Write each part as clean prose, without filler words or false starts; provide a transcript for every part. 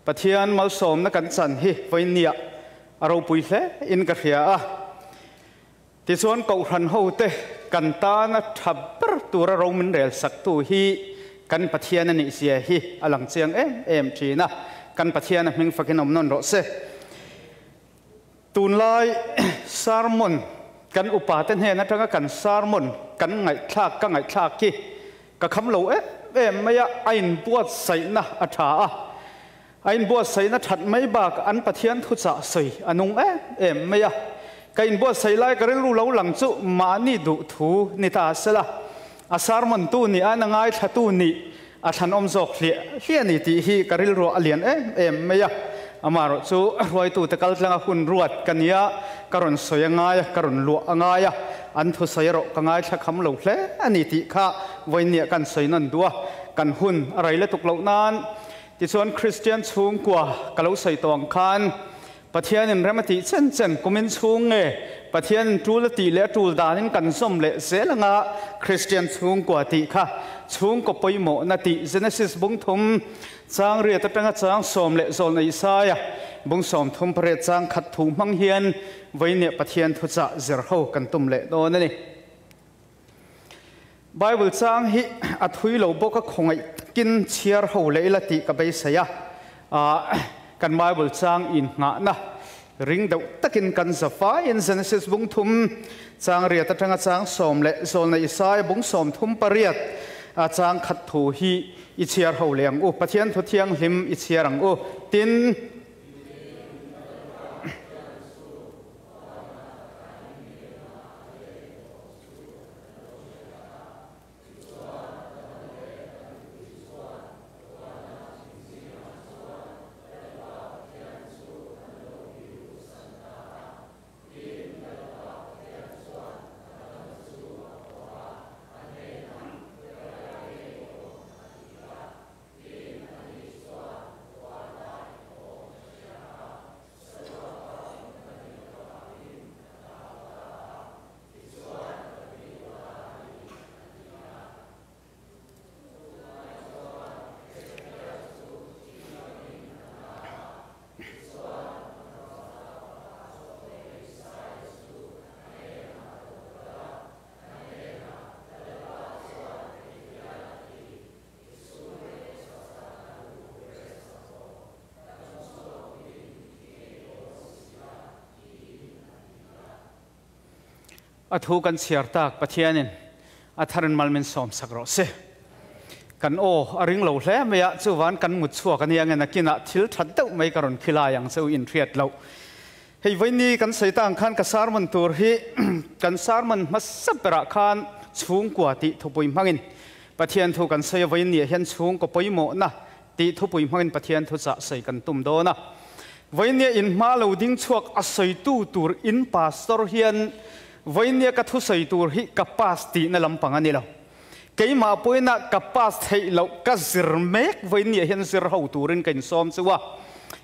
Pathian malsawmna kan chan hi vawinia a ropui hle in ka hria a. Tichuan Kohhran hote kan tana tha ber tura ro min rel saktu hi kan Pathian a nih zia hi a lang chiang em em thin a, kan Pathian a hming fakin awm nawn rawh se. Tunlai sermon kan upate hnen atanga kan sermon kan ngaihthlak ka ngaihthlak hi ka kham lo em em mai a, a inbuatsaihna a tha a, a inbuatsaihna that mai bak an Pathian thuchah sawi a nung em em mai a. Ka inbuatsaih lai ka rilru lo lang chu mahni duh thu ni ta sela, a sermon tu nih a na ngaithlatu nih A thlanawm zawk hliah hliah a ni tih hi ka rilruah a lian em em mai a. Amaherawh chu hruaitute kaltlanga hun ruat ka nia, ka rawn sawi a ngai a, ka rawn luah a ngai a, an thusawi erawh ka ngaithla kham lo hle a ni tih kha vawiinniah kan sawi nawn duh a, kan hun a rei lutuk loh nan. Tichuan Kristian chhungkua ka lo sawi tawh ang khan Pathianin rem a tih chen chen kumin chhung nge Pathianin tul a tih leh a tul danin kan zawm leh zel anga Kristian chhungkua tih kha chhungkaw pawimawhna tih Genesis bung thum chang riat atanga chang sawm leh zawlna Isaia bung sawm thum pariat chang khat thu hmang hian vawinia Pathian thuchah zir ho kan tum leh dawn a ni. Bible chang hi a thui lo bawk a khawngaih takin chhiar ho leh ila tih ka beisei a, kan Bible chang inngahna ring deuh takin kan za faiin Genesis bung thum chang riat atanga chang sawm leh Zawlna Isaia bung sawm thum pariat chang khat thu hi i chhiar ho leh ang u, Pathian thu thianghlim i chhiar ang u. Tin. A thu kan chhiar tak Pathianin a tharin mal min sawm sak rawh se. Kan aw a ring lo hle mai a, chuvan kan mut chhuak a nia nge nakinah thil that deuh mai ka rawn khilai ang che u inhriat loh. Hei vawiini kan sawi ta ang khan ka sermon tur hi kan sermon hmasa berah khan chhungkua tih thupui hmangin Pathian thu kan sawi a, vawiinniah hian chhungkaw pawimawhna tih thupui hmangin Pathian thuchah sawi kan tum dawn a. Vawinia in hma lo ding chhuak a sawitu tur in pastor hian vawinia ka thusawi tur hi ka pass tihna lampang a ni lo. Keimah pawhin ka pass theih loh ka zir mek vawinia hian zir ho turin ka insawm chu a.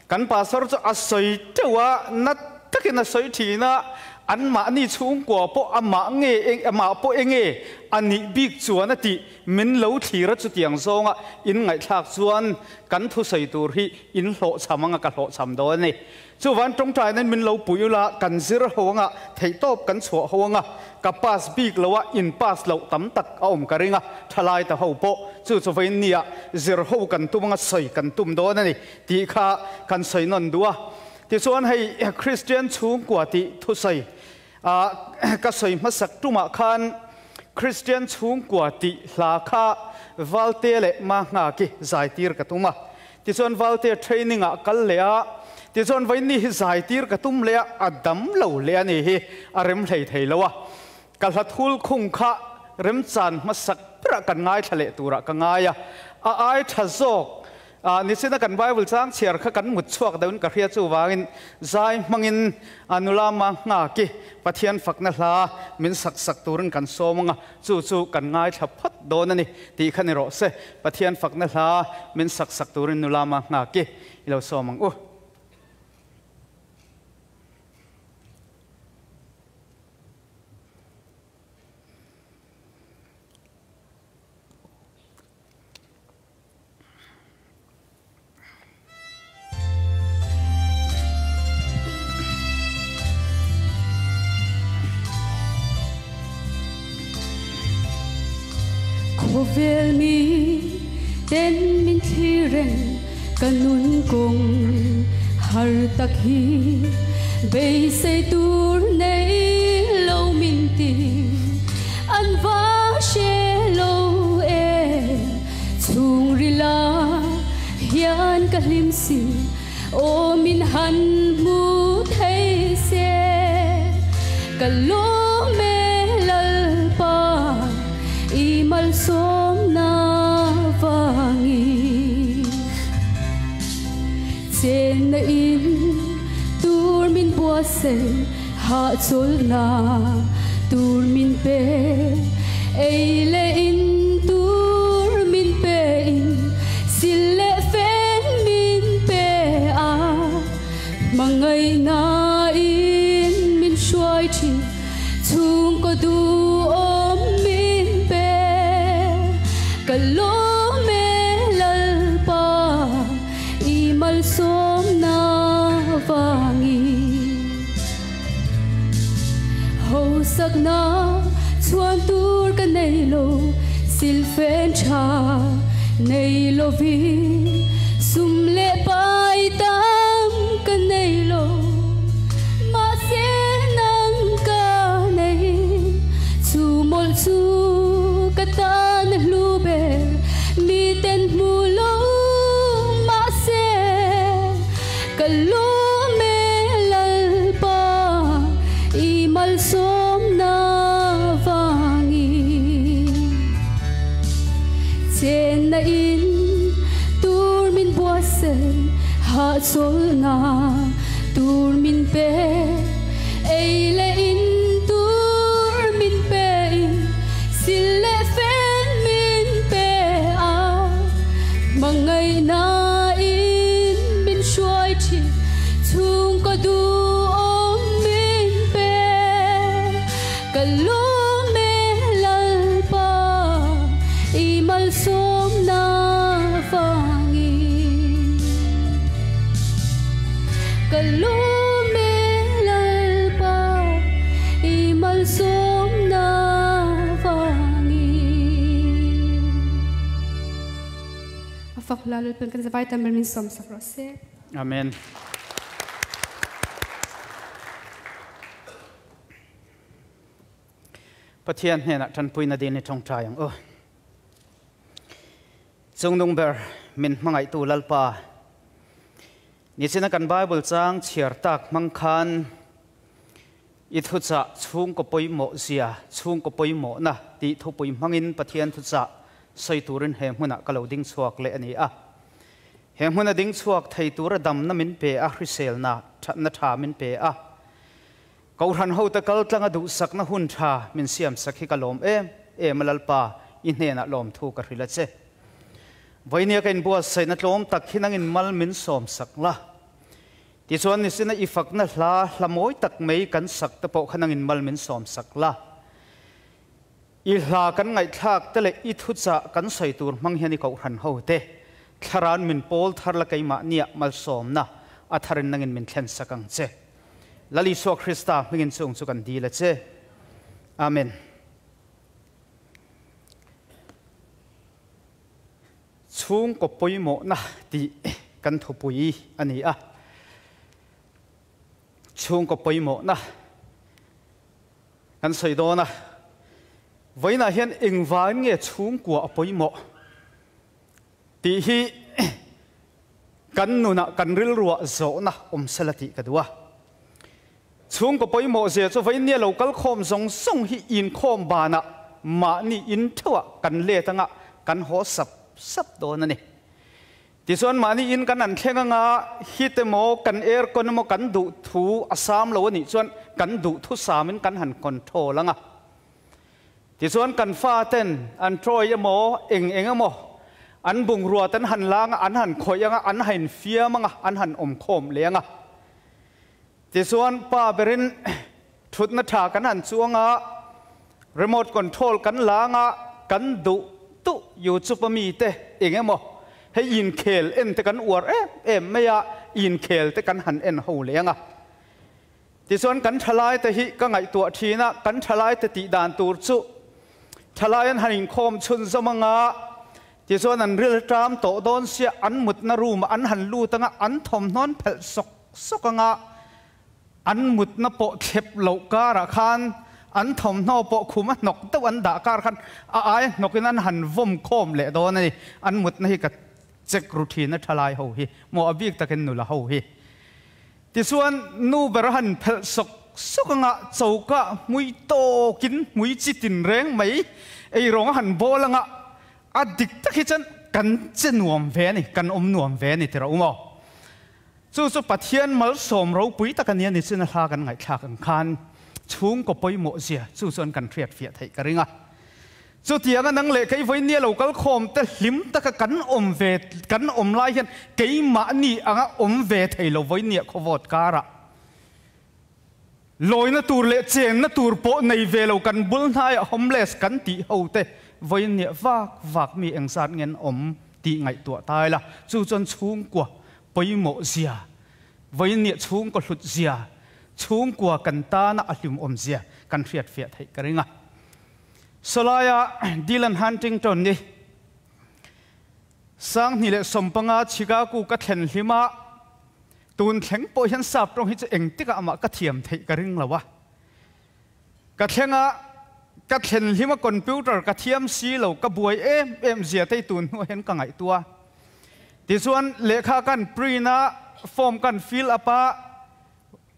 Kan pastor chu a sawi teuh a, na takin a sawi thin a, anmahni chhungkua pawh amah nge amah pawh enge a nih bik chuan a tih Min lo thlir a chutiang zawnga in ngaihthlak chuan kan thusawi tur hi in hlawhchham anga ka hlawhchham dawn a ni. Chuvan tawngtainain min lo pui ula kan zir ho anga theihtawp kan chhuah ho anga ka pass bik lo a in pass loh tam tak a awm ka ring a thalai ta ho pawh chu chu vawiin nia zir ho kan tum anga sawi kan tum dawn a ni tih kha kan sawi nawn duh a. Tichuan hei Kristian chhungkua tih thusawi ka sawi hmasak tumah khan Kristian chhungkua tih hla kha Valte leh Mahnga-ki zaitir ka tum a. Tichuan Valte training ah kal leh a, tichuan vawiinni hi zaitir ka tum leh a, a dam lo leh a ni hi a rem hlei thei lo a. Ka hla thul khung kha remchan hmasak berah kan ngaithla leh turah ka ngai a, a ai tha zawk Nichina kan Bible chang chhiar kha kan mut chhuak deuhin ka hria chuvangin zai hmangin a nula ma nghaki Pathian fakna hla min sak sak turin kan sawm anga chu chu kan ngaithla phawt dawn a ni tih kha ni rawh se. Pathian fakna hla min sak sak turin nula ma nghaki i lo sawm ang u. Khawvel mi ten min thlir reng ka nun kawng har tak hi beisei tur nei lo min ti an va hre lo em chhungrila hian ka hlim si aw min han hmu thei se ka lawm e Lalpa i malsawmna vangin chenna in tur min buatsaih hahchawlhna tur min pe ei leh in tur min pe in sil leh fen min pe a hmangaihna in min hruai thin chhungkaw duhawm min pe ka lawm e Lalpa i malsawmna vangin hosakna chhuan tur ka nei lo silfen tha nei lovin sum leh pai tam ka nei lo mahse nang ka nei chu mawlh chu ka tan a hlu ber miten hmu lo mahse ka lawm e Lalpa i malsawmna vangin chenna in tur min buatsaih hahchawlhna tur min pe ei leh in tur min pe in sil leh fen min pe a hmangaihna in min hruai thin chhungkaw duhawm min pe ka lawm e Lalpa i malsawmna vangin ka lawm e Lalpa i malsawmna vangin. A fak hla Lalpan kan zavai tan ber min sawm sak rawh se. Amen. Pathian hnenah tanpuina din i tawngtai ang u. Chungnung ber min hmangaihtu Lalpa, nichina kan Bible chang chhiar tak hmang khan i thuchah chhungkaw pawimawh zia, chhungkaw pawimawhna tih thupui hmangin Pathian thuchah sawi turin he hmunah ka lo ding chhuak leh a ni a. He hmuna ding chhuak thei tura damna min pe a, hriselna thatna tha min pe a. Kohhran hote kal tlanga duhsakna hun tha min siamsak hi ka lawm em em a Lalpa, i hnenah lawmthu ka hrilh a che. Vawinia ka inbuatsaihna tlawm tak hi nangin mal min sawmsak la. Tichuan nisina i fakna hla hla mawi tak mai kan sak te pawh kha nangin mal min sawmsak la. I hla kan ngaihthlak te leh i thuchah kan sawi tur hmang hian i kohhran ho te thlaran min pawl thar la keimah nia malsawmna a tharin nangin min thlen sak ang che. Lal Isua Krista hmingin chung chu kan dil a che. Amen. Chhungkaw pawimawhna tih kan thupui a ni a. Chhungkaw pawimawhna kan sawi dawn a. Vawiinah hian engvangin nge chhungkua a pawimawh tih hi kan nunah kan rilruah zawhna awm sela tih ka duh a. Chhungkaw pawimawh zia chu vawiin nia lo kal khawm zawng zawng hi inkhawm banah mahni in theuhah kan let anga kan haw sap sap dawn a ni. Tichuan mahni in kan an thleng anga heat emaw kan aircon emaw kan duh thu a sam lo a nih chuan kan duh thu samin kan han control anga. Tichuan kan faten an toy emaw eng eng emaw an bungrua te an han la anga an han khawih anga an hain fiam anga an han awm khawm leh anga. Tichuan pa berin thutna tha kan han chuang a, remote control kan la anga kan duh duh YouTube a mite eng emaw hei inkhel en te kan uar em em mai a, inkhel te kan han en ho leh anga. Tichuan kan thalai te hi ka ngaihtuah thin a, kan thalai te tih dan tur chu Thalai an han inkhawm chhunzawm anga, tichuan an rilṭam tawh dawn sia an mutna room ah an han lut anga, an thawmhnaw an phelh sawk sawk anga, an mutna pawh thlep loh karah khan an thawmhnaw pawh khum a hnawk deuh an dah kar khan a aia hnawkin an han vawm khawm leh dawn a ni. An mutna hi ka check ru thin a thalai ho hi, maw a bik takin nula ho hi. Tichuan nu ber a han phelh sawk sawk anga choka hmui tawkin hmui chi tin reng mai eirawng a han bawl anga a dik tak hi chuan kan che nuam ve a ni, kan awm nuam ve a ni tirh a awm aw. Chu chu Pathian malsawm ropui tak a nia ni chin a hla kan ngaihthlak ang khan chhungkaw pawimawh zia chu chuan kan hriatfiah theih ka ring a. Chutiang a nang leh kei vawiin nia lo kal khawm te hlim taka kan awm ve kan awm lai hian keimahni anga awm ve thei lo vawiin nia khawvawt karah lawina tur leh chenna tur pawh nei ve lo kan bul hnaiah homeless kan tih ho te vawiin nia vak vak mi engzat nge an awm tih ngaihtuah ta ila chu chuan chhungkua pawimawh zia vawiin nia chhungkaw hlut zia chhungkua kan tana a hlimawm zia kan hriatfiah theih ka ring a. Sawlaia Dylan Huntington ni 2015 Chicago ka thlen hlim a, tun thleng pawh hian sap tawng hi chu engtikah amah ka thiam theih ka ring lo a. Ka thleng a, ka thlen hlim a computer ka thiam si lo, ka buai em em zia te hi tun hnuah hian ka ngaihtuah a. Tichuan lehkha kan print a, form kan fill up a,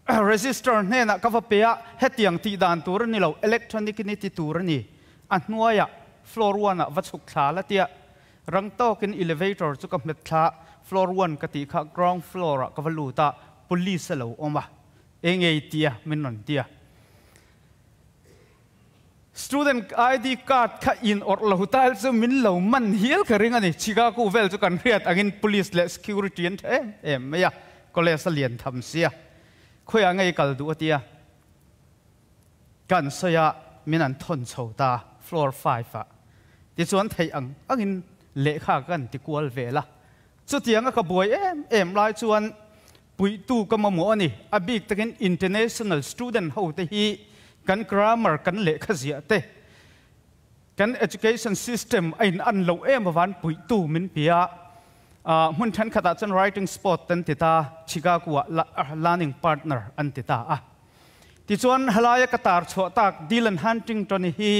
Register hnenah ka va pe a, hetiang tih dan tur a ni lo, electronic in i ti tur a ni. A hnuaiah floor one ah va chhuk thla la tia rang tawkin elevator chu ka hmet thla, floor one ka tih kha ground floor ah ka va lut a, police a lo awm a, eng ei tia min rawn ti a. Student ID card kha in awrh lo tal chu min lo man hial ka ring a ni. Chicago vel chu kan hriat angin police leh security an tha em em mai a, college a lian tham sia. Khawiah ngei kal duh a tia kan sawi a, min an thawn chho ta floor 5 ah. Tichuan theih ang angin lehkha kan ti kual vel a. Chutianga ka buai em em lai chuan Puihtu ka mamawh a ni. A bik takin international student ho te hi kan grammar kan lehkha ziah te, kan education system a in an loh em avan puihtu min pi a. Hmun thenkhatah chuan writing spot an ti ta, Chicago ah learning partner an ti ta a. Tichuan helaia ka tar chhuah tak Dylan Huntington-i hi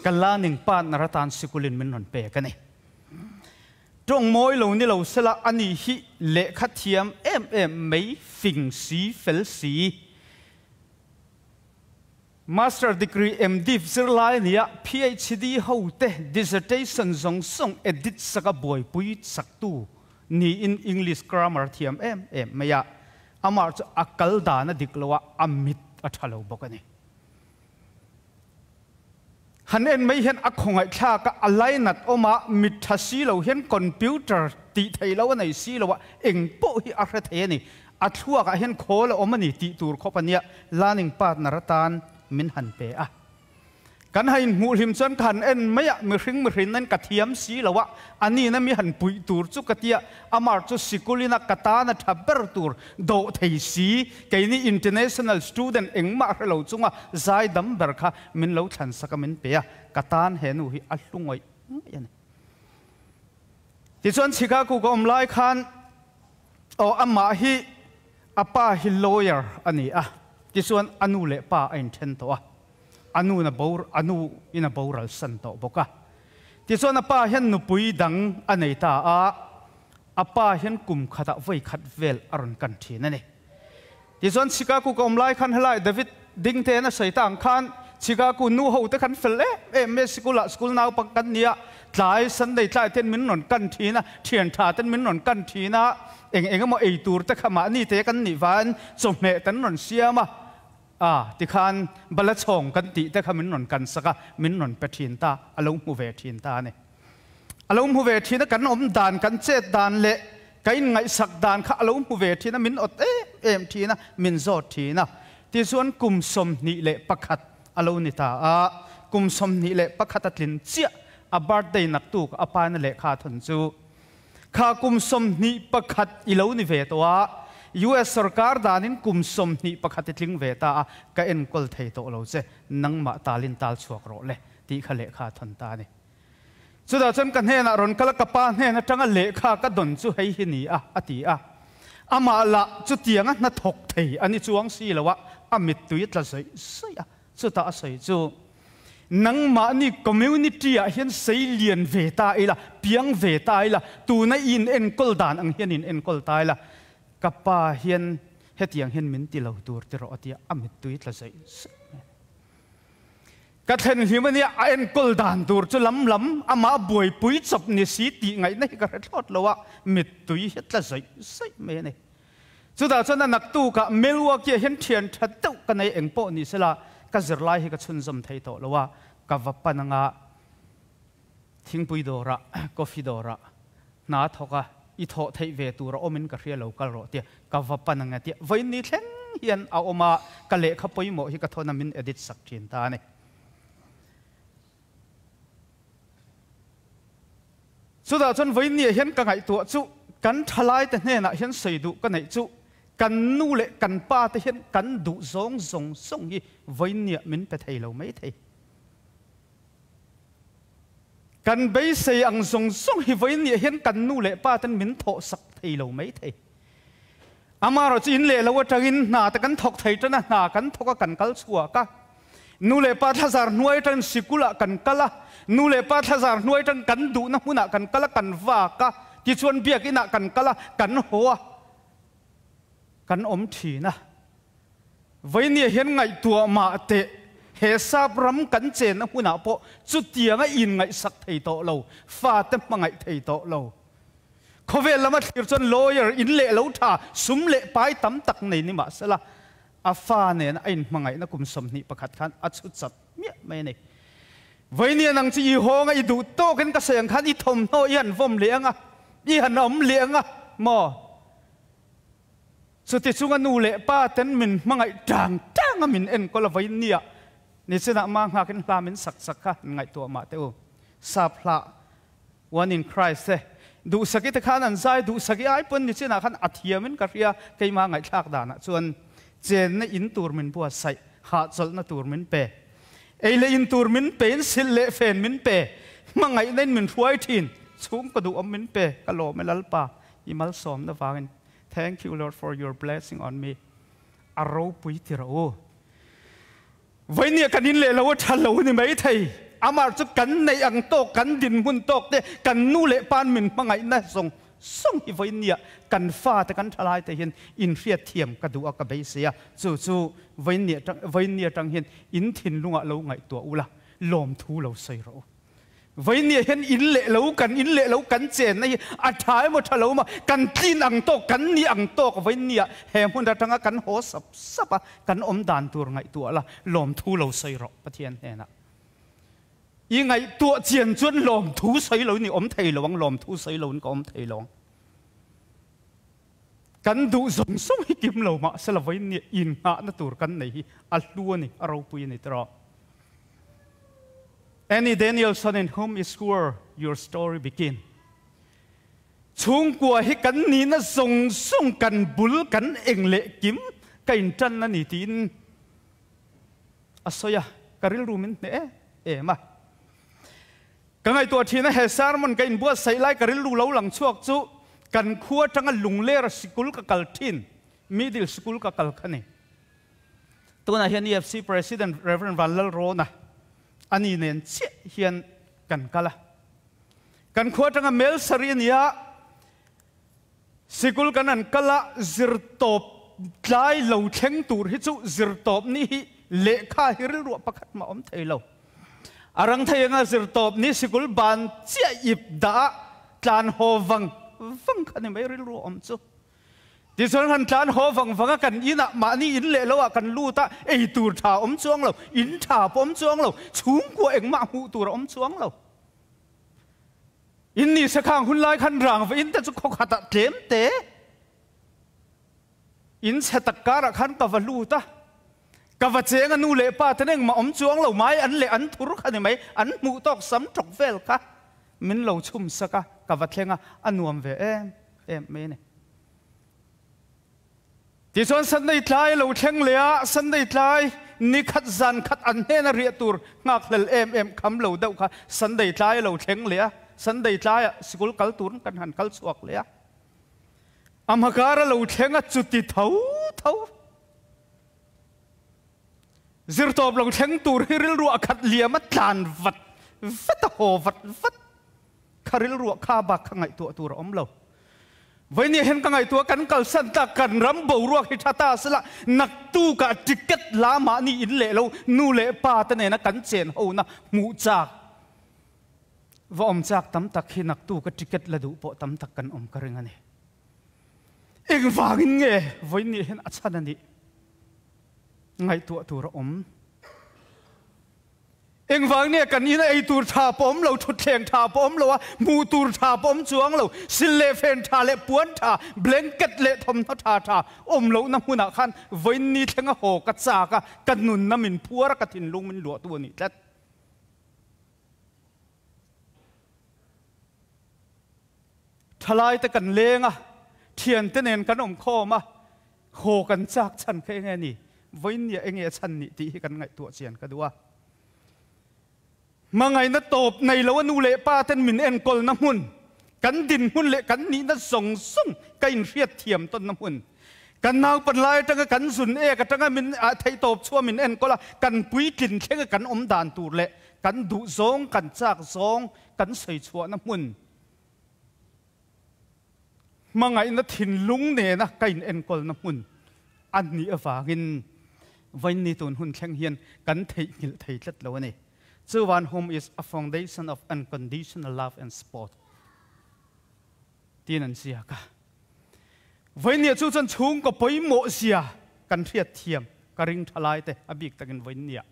ka learning partner atan sikulin min rawn pek a ni. Tawng mawi lo ni lo sela a ni hi lehkha thiam em em mai fing si fel si. Master degree MDiv zirlai a ni a, PhD ho te dissertation zawng zawng edit sak a buaipui saktu niin English grammar a thiam em em mai a, amah chu a kal dan a dik lo a, a mit a tha lo bawk a ni. Han en mai hian a khawngaihthlak a, a lainat awm a, mit tha si lo hian computer tih theih lo a nei si lo a, eng pawh hi a hre thei a ni. A thluakah hian khawl a awm a ni tih tur khawp a nia, learning partner atan min han pe a. Kan han inhmuh hlim chuan ka han en mai a, mihring mihrin in ka thiam si lo a, a nina mi han puih tur chu ka tia, amar chu sikulin a ka tan a tha ber tur dawh thei si, keini international student engmah hre lo chunga zai dam ber kha min lo thlan sak a min pe a, ka tan he nu hi a hlu ngawih ngawih a ni. Tichuan Chicago ka awm lai khan aw amah hi a pa hi lawyer a ni a, tichuan a nu leh pa a inthen tawh a, a nu in a bor a nu in a boral san tawh bawk a. Tichuan a pa hian nupui dang a nei ta a, a pa hian kum khatah vawi khat vel a rawn kan thin a ni. Tichuan Chicago ka awm lai khan helai David ding te in a sawi ta ang khan Chicago nu ho te khan fel em em mai sikul ah school naupang kan nia tlai Sunday tlai ten min rawn kan thin a thian tha ten min rawn kan thin a eng eng emaw ei tur te kha mahni te kan nih vangin chawhmeh kan rawn siam a a tikhan bala chhawng kan tih te kha min rawn kan sak a min rawn pe thin ta a lo hmu ve thin ta a ni. A lo hmu ve thin a, kan awm dan, kan chet dan leh ka inngaihsak dan kha a lo hmu ve thin a, min awt em em thin a, min zawt thin a. Tichuan kum 21 a lo ni ta a, kum 21 a tlin chiah a birthday naktuk a pa na lehkha thawn chu kha kum 21 i lo ni ve tawh a, US sorkar danin kum 21 i tling ve ta a, ka enkawl thei tawh lo che, nangmah talin tal chhuak rawh le. Tih kha lehkha a thawn ta a ni. Chutah chuan ka hnenah rawn kal a, ka pa hnen atanga lehkha ka dawn chu hei hi ni a, a ti a. Amah lah chutianga hnathawk thei a ni chuang si lo a, a mittui tla zawih zawih a. Chutah a sawi chu, Nangmahni community-ah hian sei lian ve ta ila, piang ve ta ila, tuna i in enkawl dan ang hian in enkawl ta ila, ka pa hian hetiang hian min ti lo tur ti rawh a ti a, a mittui tla zawih zawih mai a ni. Ka thlen hlim a nia, a enkawl dan tur chu lam lam amah buaipui chawp ni si tih ngaihna hi ka hre thlawt lo a, mittui hi tla zawih zawih mai a ni. Chutah chuan a naktukah Milwaukee-ah hian thian tha deuh ka nei eng pawh ni sela ka zirlai hi ka chhunzawm thei tawh lo a, ka va pan anga thingpui dawrah, coffee dawrah hna thawk a, i thawh theih ve tur a awmin ka hria lo kal rawh tia ka va pan anga tia vawiin ni thleng hian a awm a, ka lehkha pawimawh hi ka thawn a min edit sak thin ta a ni. Chutah chuan vawiinniah hian ka ngaihtuah chu kan thalaite hnenah hian sawi duh ka neih chu kan nu leh kan pa te hian kan duh zawng zawng zawng hi vawiinniah min pe thei lo mai thei. Kan beisei ang zawng zawng hi vawiinniah hian kan nu leh pa ten min thawh sak thei lo mai thei. Amaherawh chu in leh lo atangin hna te kan thawk thei tan a, hna kan thawk a, kan kal chhuak a. Nu leh pa thlazar hnuai atangin sikulah kan kal a, nu leh pa thlazar hnuai atangin kan duhna hmunah kan kal a, kan vak a, tichuan biakinah kan kal a, kan haw a, kan awm thin a. Vawinia hian ngaihtuah mah teh, he sap ram kan chenna hmunah pawh chutianga inngaihsak thei tawh lo, fate hmangaih thei tawh lo. Khawvel lama thlir chuan lawyer in leh lo tha, sum leh pai tam tak nei ni mah sela, a fa nena a inhmangaihna kum 21 khan a chhu chat miah mai a ni. Vawinia nang chu i hawnga i duh tawkin ka sawi ang khan i thawmhnaw i han vawm leh ang a, i han awm leh ang a maw? Chuti chunga nu leh pa ten min hmangaih tang tang a min enkawl a vawinia nichinah ma nghakin hla min sak sak kha han ngaihtuah mah teh u. Sap hlah One in Christ te duhsaki te khan an zai duhsaki ai pawn nichinah khan a thiamin ka hria keimah ngaihthlak danah chuan chenna in tur min buatsaih hahchawlhna tur min pe ei leh in tur min pe in silh leh fen min pe hmangaihna in min hruai thin chhung ka duhawm min pe ka lawm e Lalpa i malsawmna vangin Thank you Lord for your blessing on me a ropui ti rawh u. Vawinia kan in leh lo a tha lo ni mai thei. Amah chu kan neih ang tawk, kan dinhmun tawk te, kan nu leh pan min hmangaihna zawng zawng hi vawinia kan fate kan thalai te hian inhriat thiam ka duh a ka beisei a. Chu chu vawinia tang vawinia tang hian in thinlungah lo ngaihtuah ula, lawmthu lo sawi rawh u. Vawinia hian in leh lo kan in leh lo kan chenna hi a tha emaw tha lo emaw kan tlin ang tawk kan ni ang tawk vawinia he hmun atanga kan haw sap sap a kan awm dan tur ngaihtuah la lawmthu lo sawi rawh Pathian hnenah i ngaihtuah chian chuan lawmthu sawi lo in i awm thei lo ang lawmthu sawi lo in ka awm thei lo ang kan duh zawng zawng hi kim lo mahsela vawinia innghahna tur kan nei hi a hlu a ni a ropui a ni tawh. Annie Danielson in whom is where your story begin. Chhungkua hi kan nihna zawng zawng kan bul kan eng leh kim ka intan a ni tiin a sawi a, ka rilru min hneh em em a. Ka ngaihtuah thin a, he sermon ka inbuatsaih lai ka rilru lo lang chhuak chu kan khua atanga Lunglera sikul ka kal thin, middle sikul ka kal kha ni. Tunah hian EFC President Rev. Vanlalrawna a ni nen chiah hian kan kal a. Kan khua atanga mel sarih a ni a, sikul kan han kal a, zirtawp tlai lo thleng tur hi chu zirtawp ni hi lehkha hi rilruah pakhat mah awm thei lo. A rang thei anga zirtawp ni sikul ban chiah ip dah a tlan haw vang vang kha ni mai rilruah awm chu. Tichuan han tlan haw vang vang a, kan inah mahni in leh lo ah kan lut a, ei tur tha awm chuang lo, in tha pawh awm chuang lo, chhungkua engmah hmuh tur a awm chuang lo. In ni se khang hun lai khan rang va in te chu khaw khat ah tlem te in chhe tak kar ah khan ka va lut a, ka va cheng a nu leh pa ten engmah awm chuang lo mai an leh an thur kha ni mai, an hmuh tawk sam tawk vel kha min lo chhum sak a, ka va thleng a, a nuam ve em em mai a ni. Tichuan Sunday tlai a lo thleng leh a, Sunday tlai ni khat zan khat an hnena riah tur nghakhlel em em kham lo deuh kha Sunday tlai a lo thleng leh a, Sunday tlaiah sikul kal turin kan han kal chhuak leh a. A hmakar a lo thleng a, chuti tho tho. Zirtawp lo thleng tur hi rilru a khat liam a tlan vat vat a haw vat vat. Kha rilruah kha bak kha ngaihtuah tur a awm lo. Vawinia hian ka ngaihtuah kan kalsan tak kan ram boruak hi tha ta sela naktukah ticket la mahni in leh lo nu leh pa te nena kan chen hona hmuh chak va awm chak tam tak hi naktuka ticket la duh pawh tam tak kan awm ka ring a ni. Engvangin nge vawinia hian a chhan a nih ngaihtuah tur a awm. Engvang nge kan ina ei tur tha pawh awm lo, thutthleng tha pawh awm lo a, hmuh tur tha pawh awm chuang lo, sil leh fen tha leh puan tha, blanket leh thawmhnaw tha tha awm lohna hmunah khan vawiinni thleng a haw ka chak a, ka nunna min phuar a, ka thinlung min luahtu a nih tlat. Thalaite kan leng a, thiante nen kan awm khawm a, Haw kan chak chhan kha enge ni? Vawiinnia enge a chhan nih tih hi kan ngaihtuah chian ka duh a. Hmangaihna tawp nei lo a nu leh pa ten min enkawlna hmun, kan dinhmun leh kan nihna zawng zawng ka inhriat thiam tawnna hmun, kan naupan lai atanga kan zun ek atanga min theih tawp chhuah min enkawl a, kan puitlin thlenga kan awm dan tur leh kan duh zawng, kan chak zawng kan sawi chhuahna hmun, Hmangaihna thinlung nena ka inenkawlna hmun a nih avangin vawiinni tun hun thleng hian kan theihnghilh thei tlat lo a ni. Chuvan home is a foundation of unconditional love and support tiin an ziak a. Vawiinniah chu chuan chhungkaw pawimawh zia kan hriat thiam ka ring tha lai te a bik takin vawiinniah.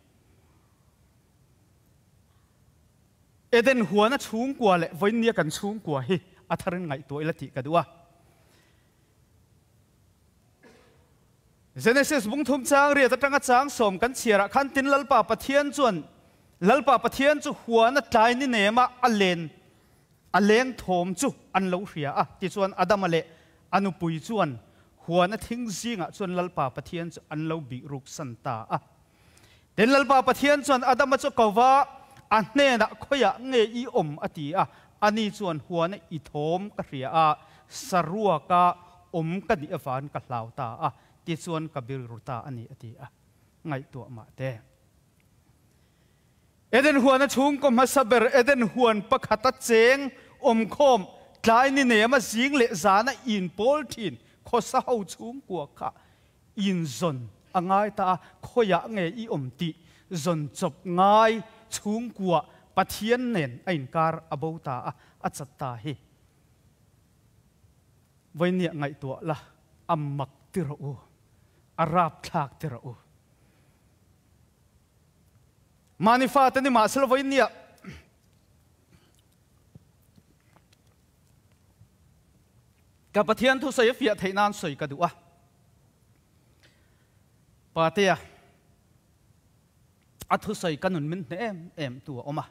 Eden huana chhungkua leh vawiinnia kan chhungkua hi a tharin ngaihtuah ila tih ka duh a. Genesis bung thum chang riat atanga chang sawm kan chhiarah khan tin Lalpa Pathian chuan Lalpa Pathian chu huana tlai ni nema a len a leng thawm chu an lo hria a. Tichuan Adama leh a nupui chuan huana thing zingah chuan Lalpa Pathian chu an lo bih ruk san ta a. Tin, Lalpa Pathian chuan Adama chu ko va, a hnenah, Khawiah nge i awm? a ti a. Ani chuan, Huana i thawm ka hria a, saruaka awm ka nih avangin ka hlau ta a, tichuan ka bilru ta a ni, a ti a. Ngaihtuah mah te. Eden huana chhungkaw hmasa ber Eden huan pakhata cheng awmkhawm tlai ni nema zing leh zana inpawl thin khawsa ho chhungkua kha inzawn a ngai ta a, khawiah nge i awm tih zawn chawp ngai chhungkua Pathian nen a inkar a bo ta a, a chat ta hi. Vawinia ngaihtuah la, a mak ti rawh u, a rapthlak ti rawh u. Mahni fate ni mahsela vawinia Ka Pathian thusawi a fiah theih nan sawi ka duh a. Patea, a thusawi ka nun min hneh em em tu a awm a.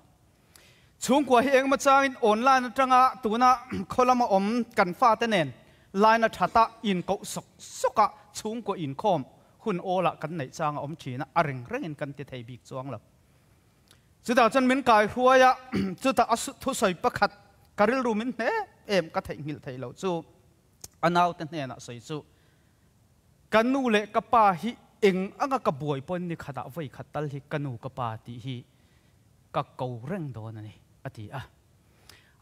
Chhungkua hi engemaw changin online atanga tuna khaw lama awm kan fate nen line a that a, inkoh sawk sawk a, chhungkua inkhawm hun awlah kan neih chang a awm thin a, a reng rengin kan ti thei bik chuang lo. Chutah chuan min kai hruai a, chutah a thusawi pakhat ka rilru min hne em ka theihnghilh theih loh chu a naute hnenah sawi chu, Ka nu leh ka pa hi eng anga ka buai pawhin ni khatah vawi khat tal hi ka nu ka pa tih hi ka ko reng dawn a ni, a ti a.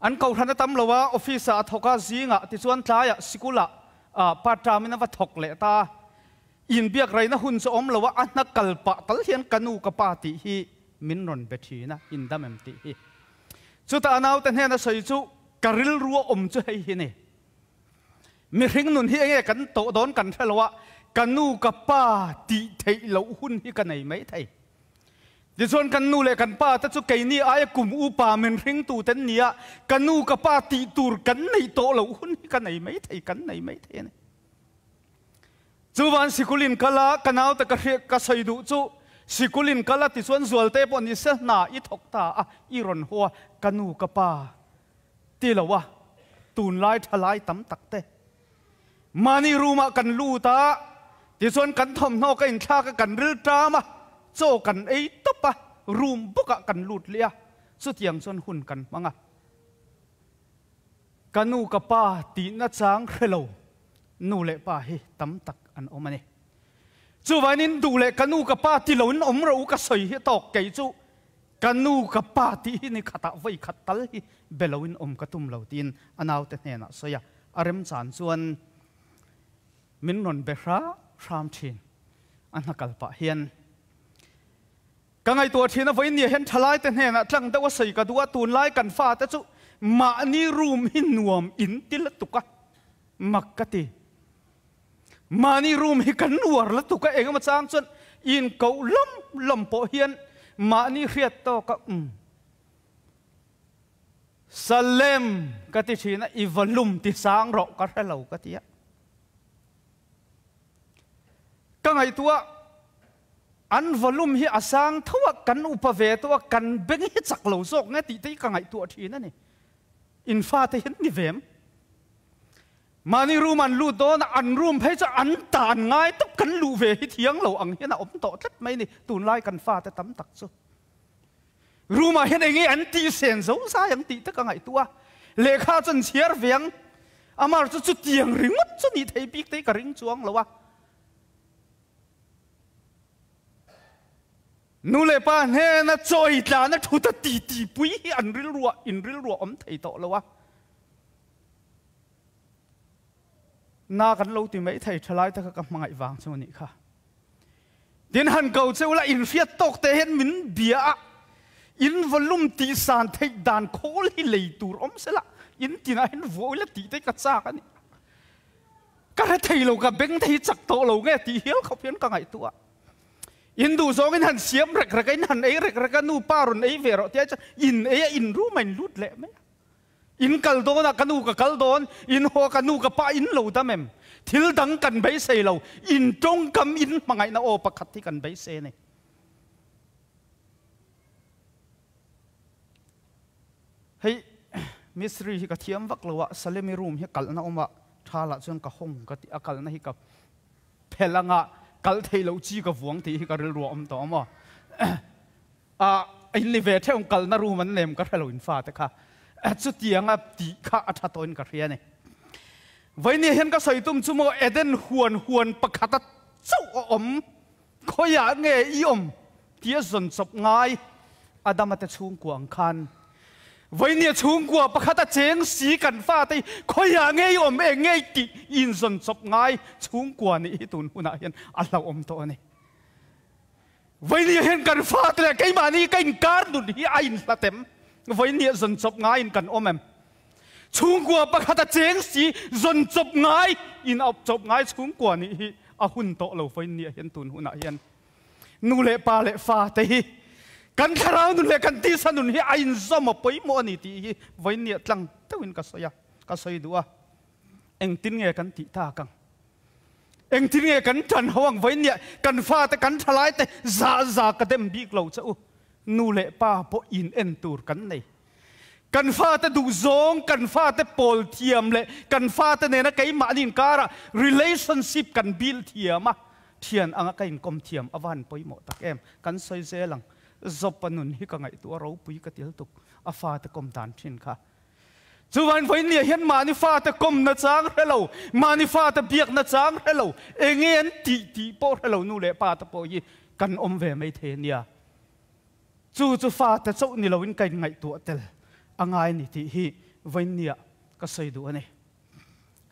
An kohhran a tam lo a, office-ah a thawk a, zingah tichuan tlaiah sikulah part term-in a va thawk leh ta a. Inbiak raina hun chu awm lo a, a hna kal pah tal hian ka nu ka pa tih hi min rawn be thin a, indam em tih hi. Chutah a naute hnena sawi chu ka rilru a awm chu hei hi ni. Mihring nun hi enge kan tawh dawn kan hre lo a, ka nu ka pa tih theih loh hun hi ka nei mai thei. Tichuan kan nu leh kan pa te chu keini aia kum upa min hringtu ten ni a, ka nu ka pa tih tur kan neih tawh loh hun hi ka nei mai thei, kan nei mai thei a ni. Chuvan sikul in kal a, ka naute ka hriat ka sawi duh chu sikul in kal a tichuan Zualte pawh ni se hna i thawk ta a, i rawn haw a, ka nu ka pa ti lo a, tunlai thalai tam tak te mahni room ah kan lut a, tichuan kan thawmhnaw ka inthlak a, kan ril ṭam a, Chaw kan ei tawp a, room bawkah kan lut leh a, chutiang chuan hun kan hmang a. Ka nu ka pa tihna chang hre lo nu leh pa hi tam tak an awm a ni. Chuvainin duh leh ka nu ka pa ti loin awm rawh u ka sawi hi tawk kei chu ka nu ka pa tih hi ni khatah vawi khat tal hi be loin awm ka tum lo tiin a naute hnenah sawi a, a remchan chuan min rawn be hram hram thin a hna kal pah hian. Ka ngaihtuah thin a vawiin nia hian thalaite hnenah tlang deuh a sawi ka duh a, tunlai kan fate chu mahni room hi nuam in ti lutuk a, mak ka ti. Mahni room hi kan uar lutuk a, engemaw chang chuan inkoh lawm lawm pawh hian mahni hriat tawk a, umm. Salem ka ti thin a, i va lum ti sang rawh ka hre lo ka ti a. Ka ngaihtuah an volume hi a sang tho a, kan upa ve tawh a, kan beng hi chak lo zawk nge tih te hi ka ngaihtuah thin a ni. In fate hian ni ve em? Mahni room an lut dawn a, an room phei chu an tan ngai tawp kan luh ve hi thiang lo ang hian a awm tawh tlat mai ni tunlai kan fate tam tak chu. Room ah hian enge an tih sen zo zai ang tih te ka ngaihtuah a, lehkha chu an chhiar ve ang, amar chu chutiang ringawt chu nih thei bik te hi ka ring chuang lo a. Nu leh pa hnena chawi tlana thut a ti ti pui hi an rilruah in rilruah awm thei tawh lo a. Na kan lo ti mai thei thalai te kha ka hmangaih vang chu anih kha. Tin han ko che ula in hriat tawk te hian min bia a, in volume tih san theih dan khawl hi lei tur awm sela in tinah hian vuah ila tih te ka chak a ni. Ka hre thei lo ka beng te hi chak tawh lo nge tih hial khawp hian ka ngaihtuah. In duh zawng in han siam rek rek a, in han ei rek rek a, nu pa rawn ei ve rawh tia chuan in ei a in room a in lut leh mai a. In kal dawn a ka nu ka kal dawn, in haw a ka nu ka pa in lo dam em? Thil dang kan beisei lo, in tawngkam in hmangaihna aw pakhat hi kan beisei a ni. Hei mystery hi ka thiam vak lo a, Salemi room hi kalhna awm a, tha lah chuan ka hawng ka ti a, kalhna hi ka phelh anga kalh theih loh chi ka vuang tih hi ka rilru a awm tawh a maw. A in ni ve theuh kalhna room an lem ka hre lo in fate kha chutianga tih kha a tha tawhin ka hria a ni. Vawinia hian ka sawi tum chu maw Eden huan huan pakhata chauh a awm Khawiah nge i awm tia zawn chawp ngai Adama te chhungkua ang khan Vainia chhungkua pakhat a cheng si kan fate hi khawiah nge i awm eng nge i tih in zawn chawp ngai chhungkua nih hi tun hunah hian a hlauhawm tawh a ni. Vainia hian kan fate leh keimahni ka inkar nun hi a inhlat em? Vainia zawn chawp ngaiin kan awm em? Chhungkua pakhat a cheng si, zawn chawp ngai, in aup chawp ngai chhungkua nih hi a hun tawh lo fain ni ah hian tun hunah hian nu leh pa leh fa te hi kan thlarau nun leh kan tisa nun hi a inzawm a pawimawh a ni tih hi vawiin ni ah tlang deuhin ka sawi a, ka sawi duh a. Engtin nge kan tih tak ang? Engtin nge kan ṭan ho ang vawiin ni ah kan fate kan ṭhalai te zah zah ka dem bik lo che u. Nu leh pa pawh in en tur kan nei. Kan fate duhzawng, kan fate pawl thiam leh kan fate nena keimahni inkara relationship kan build thiam a, thian anga ka inkawm thiam a va han pawimawh tak em. Kan sawi zel ang. Zawpa nun hi ka ngaihtuah ropui ka til tuk a fate kawm dan thin kha. Chuvain vawinia hian mahni fate kawmna chang hre lo, mahni fate biakna chang hre lo, enge an tih tih pawh hre lo nu leh pa te pawh hi kan awm ve mai thei a nia. Chu chu fate chauh ni loin ka inngaihtuah tel a ngai ni tih hi vawiinniah ka sawi duh a ni.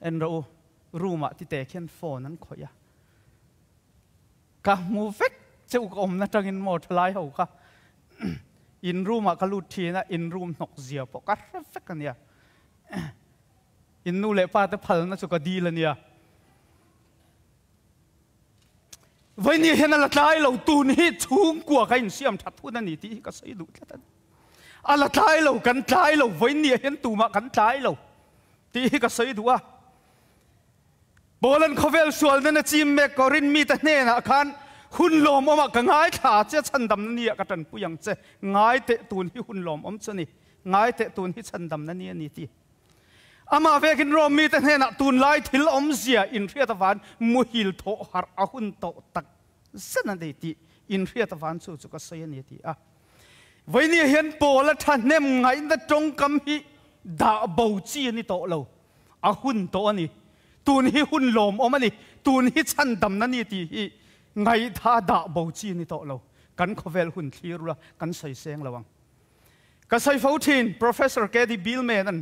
En rawh u, room ah tite khian phone an khawih a. Ka hmu vek che u ka awmna tangin maw thalai ho kha in room ah ka lut thin a, in room hnawk zia pawh ka hre vek a nia. In nu leh pa te phalna chu ka dil a nia. Vawinia hian a la tlai lo, tun hi chhungkua ka insiam that hun a ni tih hi ka sawi duh tlat a ni. A la tlai lo, kan tlai lo, vawinia hian tumah kan tlai lo tih hi ka sawi duh a. Poland khawvel sual nana chim mek Korin mite hnenah khan hun lawmawmah ka ngaithla che, chhandamna ni ah ka tanpui ang che, ngai teh tun hi hun lawmawm chu a ni, ngai teh tun hi chhandamna ni a ni ti. Amah vekin Rom mite hnenah tunlai thil awmzia inhriat avan muhil thawh harh a hun tawh tak zet a nei tih In hriat avan chu chu ka sawi a ni a ti a. Vawinia hian Paula thahnem ngaihna tawngkam hi dah bo chi a ni tawh lo. A hun tawh a ni. Tun hi hun lawmawm a ni. Tun hi chhandamna ni tih hi ngaihthah dah bo chi a ni tawh lo. Kan khawvel hun thlir ula kan sawi seng lo ang. Ka sawi fo thin, Professor KD Bielman-a'n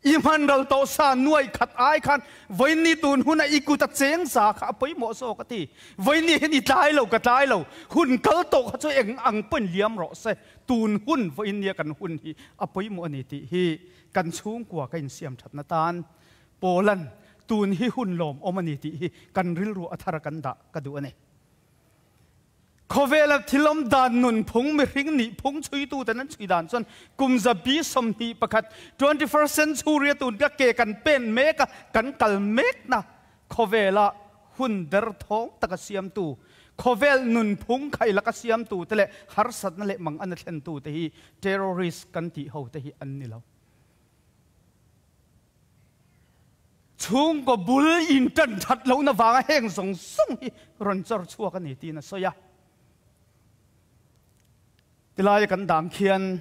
i hman ral tawh sa nuai khat ai khan vawiinni tun huna i kut a cheng za kha a pawimawh zawk a ti. Vawiinni hian i tlai lo, ka tlai lo. Hun kal tawh kha chu eng ang pawhin liam rawh se. Tun hun vawiinnia kan hun hi a pawimawh a ni tih hi kan chhungkua ka insiam thatna tan Paula'n tun hi hun lawmawm a ni tih hi kan rilru a thar a kan dah ka duh a ni. Khawvela thil awm dan nun phung mihring nih phung chhuituten an chhui dan chuan kum 121, 21st century, a tun ka ke kan pen mek a, kan kal mekna khawvela hun derthawng taka siamtu, khawvel nun phung khailaka siamtu te leh harsatna leh mangana thlentu te hi terrorist kan tih ho te hi an ni lo. Chhungkaw bul in tan that lohna vanga heng zawng zawng hi rawn chawr chhuak a ni tiin a sawi a. Tilaia kan dang khian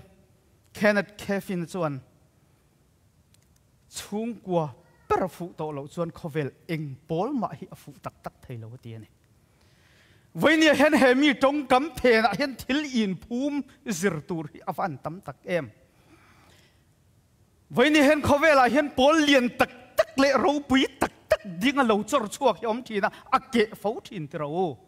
Kenneth Keffin chuan chhungkua ber a fuh tawh loh chuan khawvel eng pawl mah hi a fuh tak tak thei lo a ti a ni. Vawinia hian he mi tawngkam phenah hian thil inphum zir tur hi a va an tam tak em. Vawiin hian khawvelah hian pawl lian tak tak leh ropui tak tak ding a lo chawr chhuak hi a awm thin a, a keh fo thin ti ro.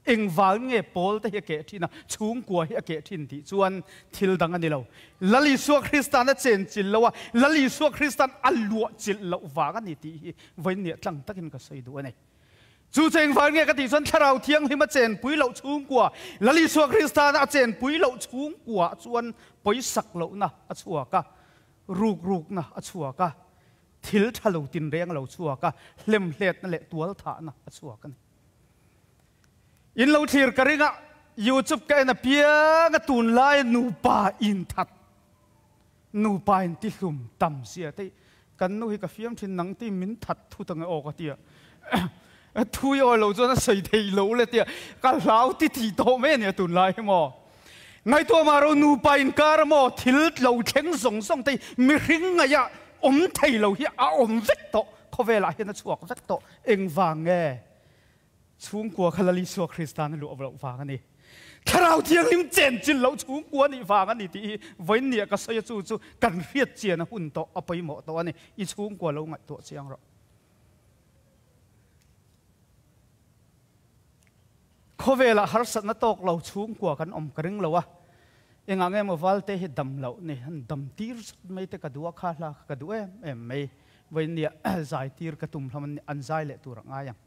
Engvang nge pawl te hi a keh thin a, chhungkua hi a keh thin tih chuan thil dang a ni lo. Lal Isua Krista'n a chen chilh lo a, Lal Isua Krista'n a luah chilh loh vang a ni tih hi vawiin nia tlang takin ka sawi duh a ni. Chu chu engvang nge ka tih chuan Thlarau Thianghlim a chenpui loh chhungkua, Lal Isua Kristana a chenpui loh chhungkua chuan pawisak lohna a chhuak a, rukrukna a chhuak a, thil tha lo tinreng a lo chhuak a, hlemhletna leh tualthahna a chhuak a ni. In lo thlir ka ring a, YouTube ka en apiang a tunlaia nupa inthat Nupa in ti hlum tam sia te kan nu hi ka fiam thin nang ti min that thut ange aw ka tia thui aw lo chuan a sawi thei lo le tia ka hlau ti ti tawh mai ania tunlai hi maw ngaihtuah mah ro nupa inkar maw thil lo thleng zawng zawng te mihring ngaih ah awm thei lo hi a awm vek tawh khawvel ah hian a chhuak vek tawh engvang nge Chhungkua kha Lal Isua Kristan a luah loh vang a ni. Thlarau Thianghlim chenchilh loh chhungkua nih vang a ni tih hi vawiin nia ka sawi a, chu chu kan hriat chian a hun tawh a pawimawh tawh a ni. I chhungkua lo ngaihtuah chiang rawh. Khawvelah harsatna tawk lo chhungkua kan awm ka ring lo a, engah nge maw Valte hi dam loh ni, an dam tir zat mai te ka duh a, kha hla kha ka duh em em mai. Vawiin nia zai tir ka tum hlawm an zai leh tur a ngai ang.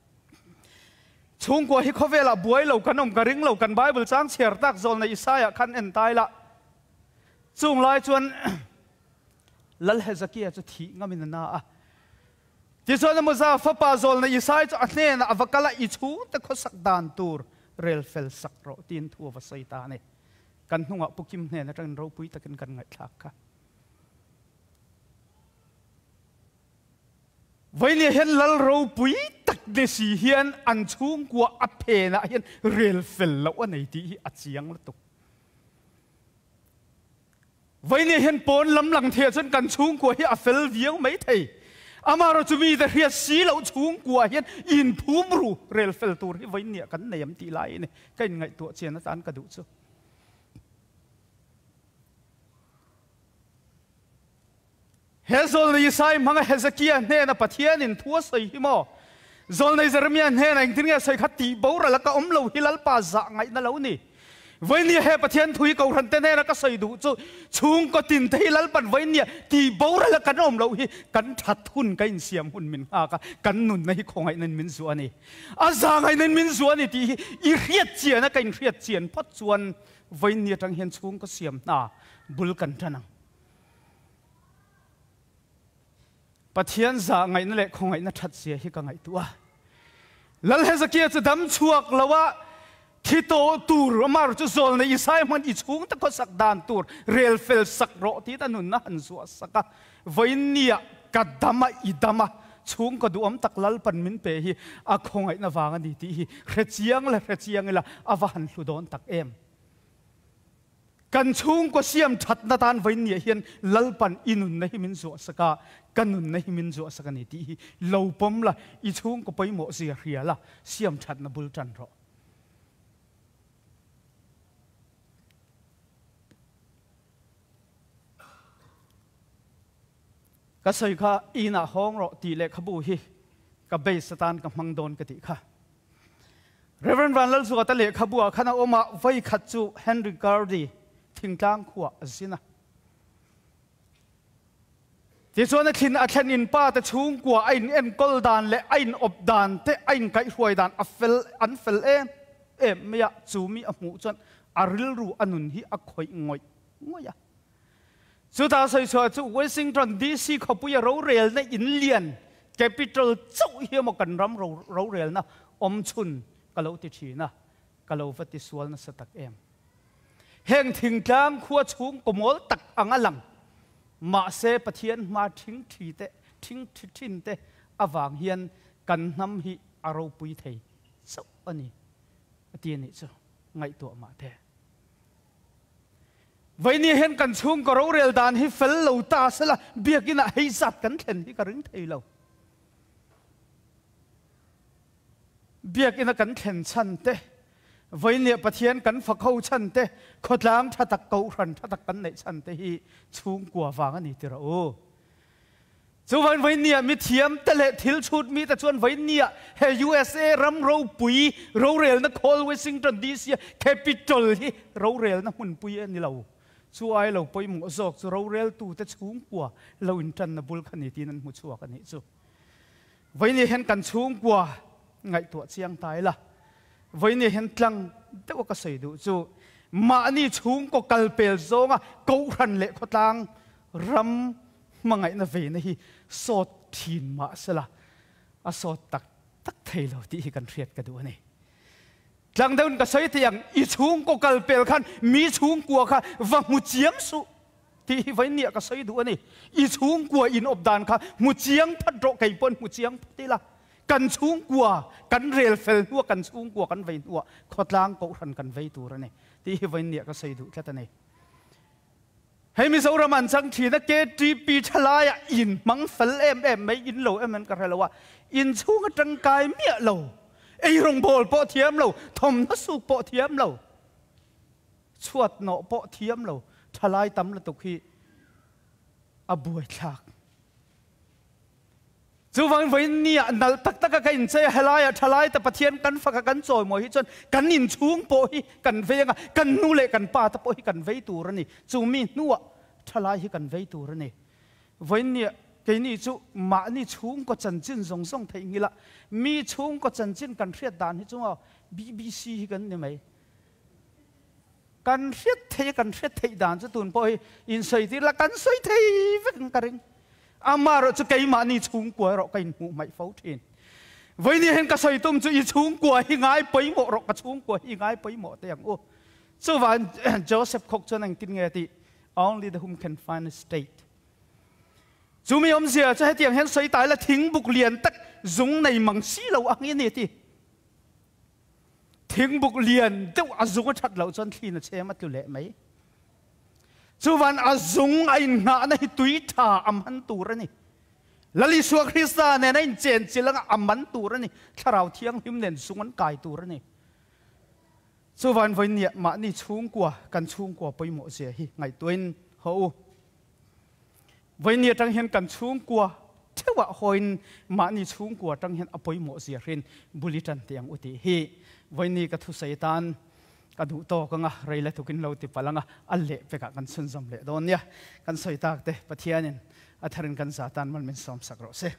Chhungkua hi khawvelah buai lo kan awm ka ring lo, kan Bible chang chhiar tak zawlna Isaiah khan en tai la. Chung lai chuan Lal Hezekia chu thih ngamin a na a. Tichuan Amoza fapa zawlna Isaiah chu a hnenah a va kal a, i chhungte khawsak dan tur rel fel sak rawh tiin thu a va sawi ta a ni. Kan hnungah Pu Kim hnen atangin ropui takin kan ngaihthlak kha. Vawinia hian lal ropui tak ni si hian an chhungkua a phenah hian rel fel loh a nei tih hi a chiang lutuk. Vawinia hian pawn lam lang theiah chuan kan chhungkua hi a fel viau mai thei. Amaherawh chu mite hriat si loh chhungkua hian inphum ru rel fel tur hi vawinia kan nei am tih lai a ni. Ka inngaihtuah chian atan ka duh chu. He zawlnei Isai hmanga Hezekia hnena Pathianin thu a sawi hi maw? Zawlnei Jeremia hnena engtin nge a sawi kha tih boral a ka awm lo hi Lalpa zah ngaihna lo ni. Vawinia he Pathian thu hi Kohhrante hnena ka sawi duh chu chhungkaw tin te hi Lalpan vawinia tih boral a kan awm loh hi kan that hun ka insiam hun min nghak a, kan nunna hi khawngaihna in min zuah a ni. A zah ngaihna in min zuah a ni tih hi i hriat chian a ka inhriat chian phawt chuan vawinia atang hian chhungkaw siam hna bul kan tan ang. Pathian zah ngaihna leh khawngaihna that zia hi ka ngaihtuah a. Lal Hezekia chu dam chhuak lo a, thi tawh tur amar chu zawl nei Isaiah hman i chhung te khawsak dan tur rel fel sak rawh tiin a nunna han zuah sak a. Vawiin nia ka dam a, i dam a, chhungkaw duhawm tak Lalpan min pe hi a khawngaihna vang a ni tih hi hre chiang leh hre chiang ila a va han hlu dawn tak em. Kan chhungkaw siam thatna tan vawiinniah hian Lalpan i nunna hi min zuahsak a, ka nunna hi min zuahsak a ni tih hi lo pawm la, i chhungkaw pawimawh zia hria la, siam thatna bul tan rawh. Ka sawi kha inah hawng rawh tih lehkhabu hi ka base atan ka hmang dawn ka tih kha. Rev. Vanlalzuata lehkhabu ah khan a awm a, vawi khat chu Henry Gurdy thingtlang khuah a zin a. Tichuan a thlin a thlen in pa te chhungkua a in enkawl dan leh a in awp dan te a in kaihhruai dan a fel an fel em em mai a, chu mi a hmuh chuan a rilru a nun hi a khawih ngawih ngawih a. Chutah sawichhuah chu Washington DC khawpuia rorelna in lian, capital, chauh hi emaw kan ram rorelna awm chhun ka lo ti thin a, ka lo va ti sual nasa tak em. Heng thingtlang khua chhung kawmawl tak ang a lang, mahse Pathian hma thing thi te, thing thi thin te avang hian kan hnam hi a ropui thei chauh a ni, a ti a nih chu ngaihtuah mah te. Vawinia hian kan chhungkaw rorel dan hi fel lo ta sela biakinah hei zat kan thlen hi ka ring thei lo. Biakina kan thlen chhan te, vawinia Pathian kan fakho chhan te, khawtlang tha tak kohhran tha tak kan neih chhan te hi chhungkua vang a ni ti rawh u. Chuvain vawinia mithiam te leh thil chhut mite chuan vawinia he USA ram ropui rorelna khawl Washington DC a Capitol hi rorelna hmunpui a ni lo. Chu ai lo pawimawh zawk chu roreltute chhungkua lo intanna bul kha ni tiin an hmu chhuak a nih chu. Vawinia hian kan chhungkua ngaihtuah chiang ta ila. Vawinia hian tlang deuh a ka sawi duh chu mahni chhungkaw kalpel zawnga kohhran leh khawtlang ram Hmangaihna veina hi sawt thin mah sela a sawt tak tak thei lo tih hi kan hriat ka duh a ni. Tlang deuhin ka sawi thei ang, i chhungkaw kal pel khan mi chhungkua kha va hmu chiang suh tih hi vawinia ka sawi duh a ni. I chhungkua inawp dan kha hmu chiang phat rawh, kei pawhin hmu chiang phat ila. Kan chhungkua kan rel fel hnuah kan chhungkua kan vei hnuah khawtlang kohhran kan vei tur a ni tih hi vawinia ka sawi duh tlat a ni. Hei Mizoram an chang thin a, KTP thalai ah in hmang fel em em mai, in lo em em ka hre lo a, in chhung a tangkai miah lo, eirawngbawl pawh thiam lo, thawmhnaw suk pawh thiam lo, chhuat nawh pawh thiam lo, thalai tam lutuk hi a buaithlak. Chuvangin vawiin ni ah nalh tak tak a ka inchei a, helai ah thalai te Pathian kan fak a kan chawimawi hi chuan kan inchhung pawh hi kan vei anga, kan nu leh kan pa te pawh hi kan vei tur a ni. Chu mi hnuah thalai hi kan vei tur a ni. Vawiin ni ah keini chu mahni chhungkaw chanchin zawng zawng theih ngila mi chhungkaw chanchin kan hriat dan hi chu maw BBC hi kan ni mai. Kan hriat thei a, kan hriat theih dan chu tun pawh hi insawi tir la, kan sawi thei vek ang ka ring. Amaherawh chu keimahni chhungkua erawh ka inhmuh hmaih fo thin. Vawiin hian ka sawi tum chu i chhungkua hi ngai pawimawh rawh, ka chhungkua hi i ngai pawimawh teh ang u. Chuvang Joseph Khawk chuan engtin nge a tih? Only the whom can find a state. Chu mi awmzia chu hetiang hian sawi ta ila thingbuk lian tak zung nei mang si lo ang hi a ni a ti. Thingbuk lian deuh a zung a that loh chuan thlin a chem a tlu leh mai. Chuvan a zung a inngahna hi tui tha a man tur a ni. Lal Isua Krista nen a inchen chilh anga a man tur a ni. Thlarau Thianghlim nen zung an kai tur a ni. Chuvan vawinia mahni chhungkua kan chhungkua pawimawh zia hi ngaihtuahin haw u. Vawiin atang hian kan chhungkua theuhah hawiin mahni chhungkua atang hian a pawimawh zia hrin bul i tan teh ang u tih hi vawiin ka thusawi atan ka duh tawk anga rei la tukin lo ti palh anga a leh pekah kan chhunzawm leh dawn nia. Kan sawi tak te Pathianin a tharin kan za tan mal min sawmsak rawh se.